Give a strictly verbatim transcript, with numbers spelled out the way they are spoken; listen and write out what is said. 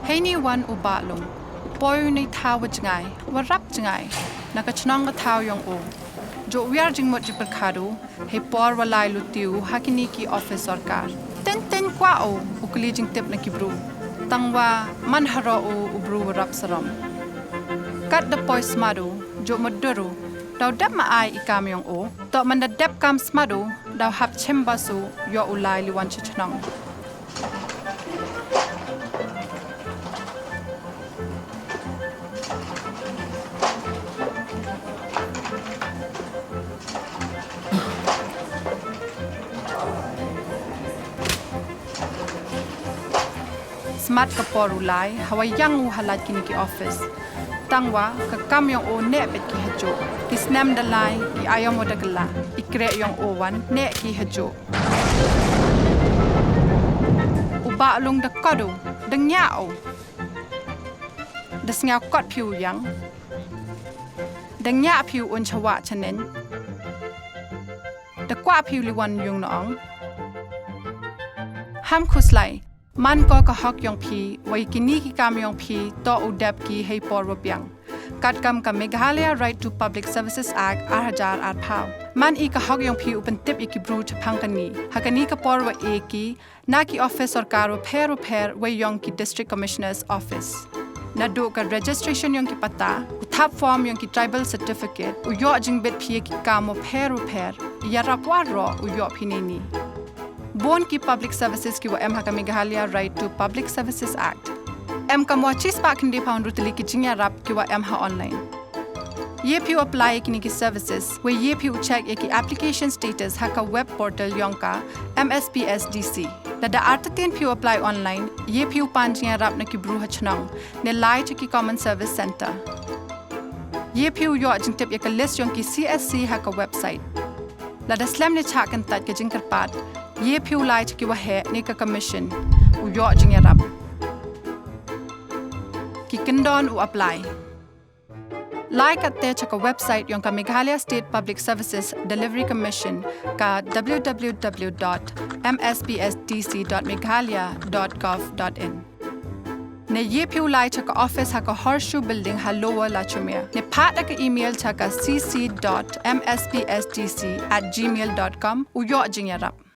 Heini wan u Bah Lung, poi u na i thaw wa jngai, wa rap jngai, na ka chnong ka thaw yong o. Jooh wiar jingmut jingpyrkhat u, hei por wa lai luti u ha kini ki office sorkar. Teng teng kwah u, u kylli jingtip na ki bru. Tang wa man haroh u, u bru wa rap sarom. Kat da poi smat u, jooh mutdur u, daw dep ma ai i kam yong o, toh man da dep kam smat u, daw hap chim bas u, yoh u lai li wan cha chnong. Smat ka por u lai, hawa yang u ha lad kini ki office. Tang wa, ka kam yong o neh beit ki hajooh. Ki snem da lai, ki aïom wa da kylla, i kreh yong o wan, neh ki hajooh. U Bah Lung da kot u, da ngiah u. Da sngew kot phi u yang. Da ngiah phi u un chawah chaneng. Da kwah phi u li wan yung na ong. Ham khuslai, man ko ka hok yong phi, wa i kini ki kam yong phi, toh u dep ki hei por wa biang. Katkam ka Meghalaya Right to Public Services Act ar hajar arphaw. Man i ka hok yong phi u pyntip ya ki bru chaphang kani. Ha kani ka por wa e ki, na ki office sorkar wa pher wa pher wa yong ki District Commissioner's Office. Naduh ka registration yong ki patta, u thap form yong ki tribal certificate, u yoh jingbit phi ya ki kam wa pher wa pher, yarap waroh u yoh phi neini. Bun ki public services ki wa em ha ka Meghalaya Right to Public Services Act. Em kam wa chispah khyndai phaw ynru tylli ki jingyarap ki wa em ha online. Ye phi u apply ya kini ki services, wei ye phi u check ya ki application status ha ka web portal yong ka M S P S D C. Lada artatien phi u apply online, ye phi u pan jingyarap na ki bru ha chnong, ne lai cha ki Common Service Centre. Ye phi u yoh jingtip ya ka list yong ki C S C ha ka website. Lada slem ne chah kyntait ka jingkyrpad, ye phi u lai cha ki waheh ne ka commission u yoh jingyarap. Ki kyndon u apply. Lai katte cha ka website yong ka Meghalaya State Public Services Delivery Commission ka w w w dot m s p s d c dot meghalaya dot gov dot in. Ne ye phi u lai cha ka office ha ka Horseshoe Building ha Lower Lachumiere. Ne phah da ka email cha ka c c dot m s p s d c at gmail dot com u yoh jingyarap.